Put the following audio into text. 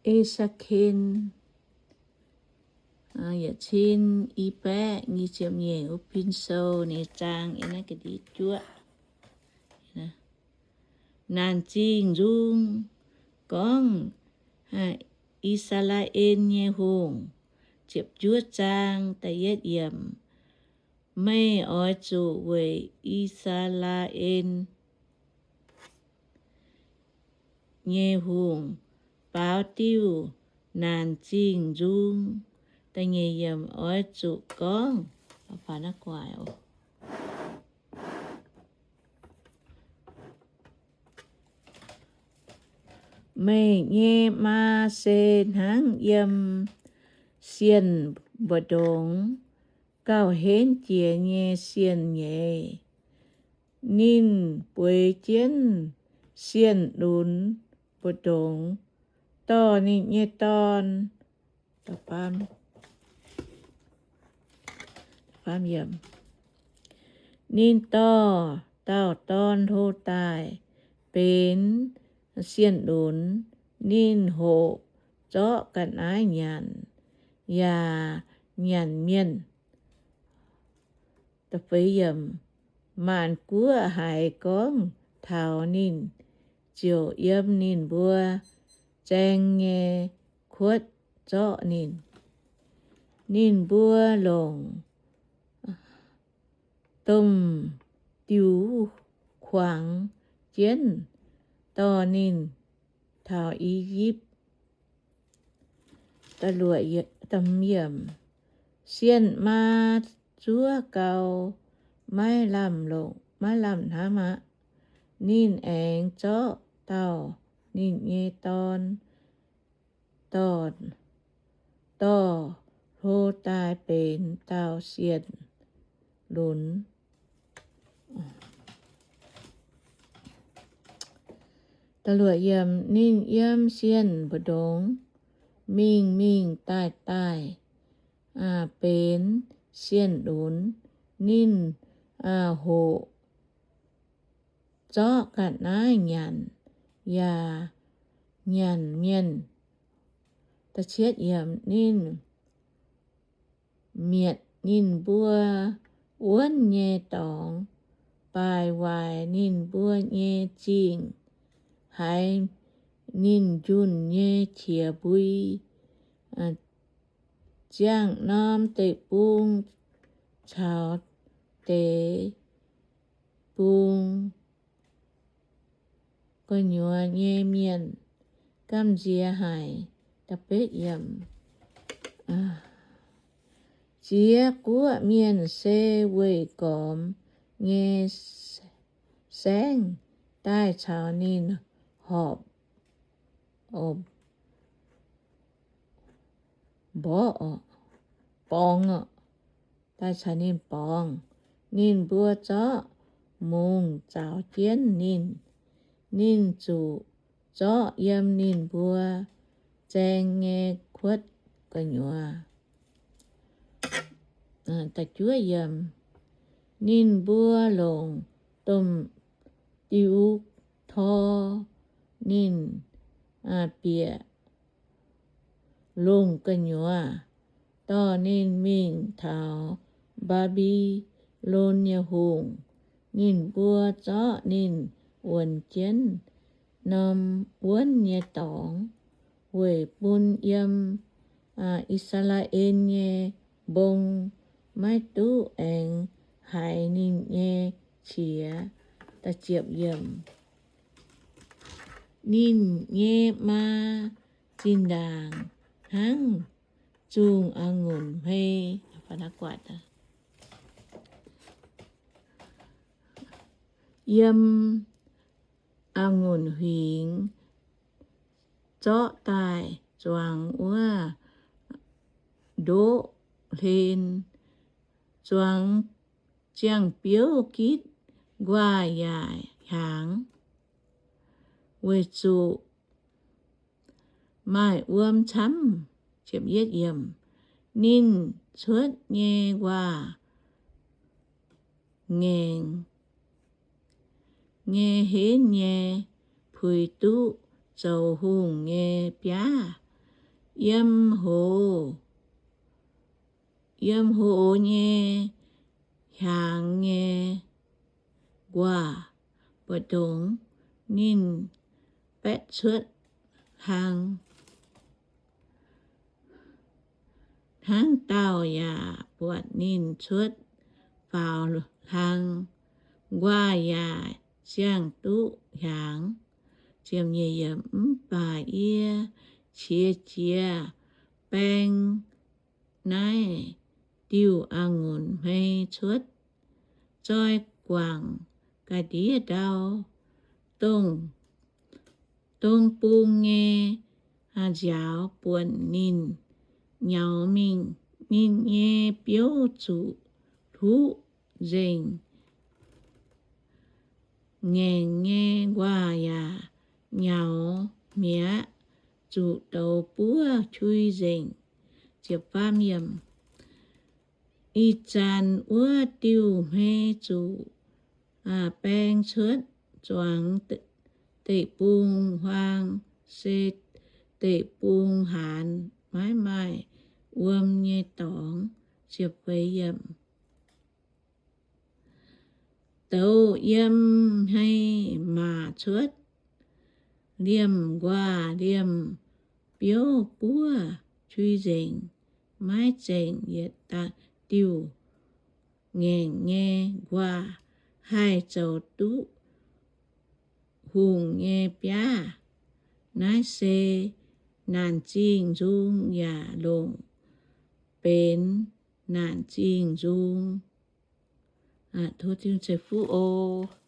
E^se^ken yietc cin i baeqv nyic ziepc nyeic, wuov pin sou ninh zaang yiem naaiv ga'ndiev juoqv. Naanc Zingh Nzung gorngv, I^saa^laa^en nyei hungh, ziepc juov zaang, da'yietv yiemc. Meih oix zuqc weic I^saa^laa^en nyei hungh baaux diuh naanc zingh nzung. Da'nyeic yiemc, oix zuqc gorngv, Meih nyei maa se hnangv yiem sienh mbu'ndongx gauh henv jiex nyei sienh nyeiz. Ninh bueix jienv sienh lunx mbu'ndongx dorh ninh nyei dorn. Ninh dorh dauh dorn hlo daaih benx sienh lunx. Ninh hoqc zorqv ga'naaiv nyanc yaac nyanc mienh. Maanc guoqv haiz gorngv taux ninh, ziouc yiem ninh mbuo zaeng nyei kuotv zorqv ninh. Ninh mbuo longc domh diuh kuangx jienv dorh ninh taux I^yipv. Sienh maa zuov gau, maiv lamh longc, maiv lamh hnamv aqv. Ninh aengx zorqv dauh ninh nyei dorn dorh, dorh hlo daaih benx dauh sienh lunx. Ninh yiem sienh mbu'ndongx mingh mingh daaih daaih, benx sienh lunx. Ninh hoqc zorqv ga'naaiv nyanc yaac nyanc mienh. Ninh mietc ninh mbuo wuonv nyei dorngx, baaix waaic ninh mbuo nyei zingh, haiz ninh njunh nyei qiex mbui. Ziangh norm deic-bung caux deic-bung gu'nyuoz nyei mienh gamh nziex haic. Ziex guoqv mienh se weih gormx nyei saengv daaih caux ninh horpc, mborqv, borngz, daaih caux ninh borngz. Ninh mbuo zorqv mungz zaux jienv ninh. Ninh zuqc zorqv yiem ninh mbuo zaeng nyei kuotv gu'nyuoz. Ninh mbuo longc domh diuh tor ninh bieqc lungh gu'nyuoz, dorh ninh mingh taux Mbaa^mbi^lon nyei hungh. Ninh mbuo zorqv ninh wuonx jienv norm wuonv nyei dorngx, weic bun yiem I^saa^laa^en nyei mbong maiv duqv aengx haiz ninh nyei qiex. Ninh nyei maa zinh ndaangc hnangv zungh a'ngunc hmei, yiem a'ngunc huingx zorqv daaih zuangx wuov ndoqv hlen, zuangx ziangh biouv gitv nquaah yaac hiaangx, weic zuqc maaih wuom camv. Ninh cuotv nyei nquaah ngaengc nyei henv nyei puix duqv zoux hungh nyei biaav. Yiem hoz, yiem hoz nyei hiaangx nyei nquaah mbu'ndongx ninh baetv cuotv hlang. Hnangv dauh yaac buatc ninh cuotv faaux hlang, nquaah yaac ziangh duqv hiaangx. Mv baac yie qiex jiez baeng naaiv diuh a'ngunc hmei cuotv, zoi guangc ga'ndiev ndau, dongh dong bung nyei nziaaux buonc ninh nyaux mingh. Ninh nyei biouv zuqc hluqv nzengc, ngaengc nyei nquaah yaac nyaux mi'aqv, zuqc douz buov qui nzengc. Ih zanc wuov diuh hmei zuqc baeng cuotv zuangx deic-bung-huaang, se deic-bung-haanz, maiv maaih wuom nyei dorngx. Douz yiem hmei maac cuotv, liemh nquaah liemh biouv buov qui nzengc, maiv zengc yietc diuh ngaengc nyei nquaah haih zoux duqv hungh nyei biaav. Naaiv se naanc zingh nzung yaac longc benx naanc zingh nzung. Tov Tin-Hungh ceix fuqv oc.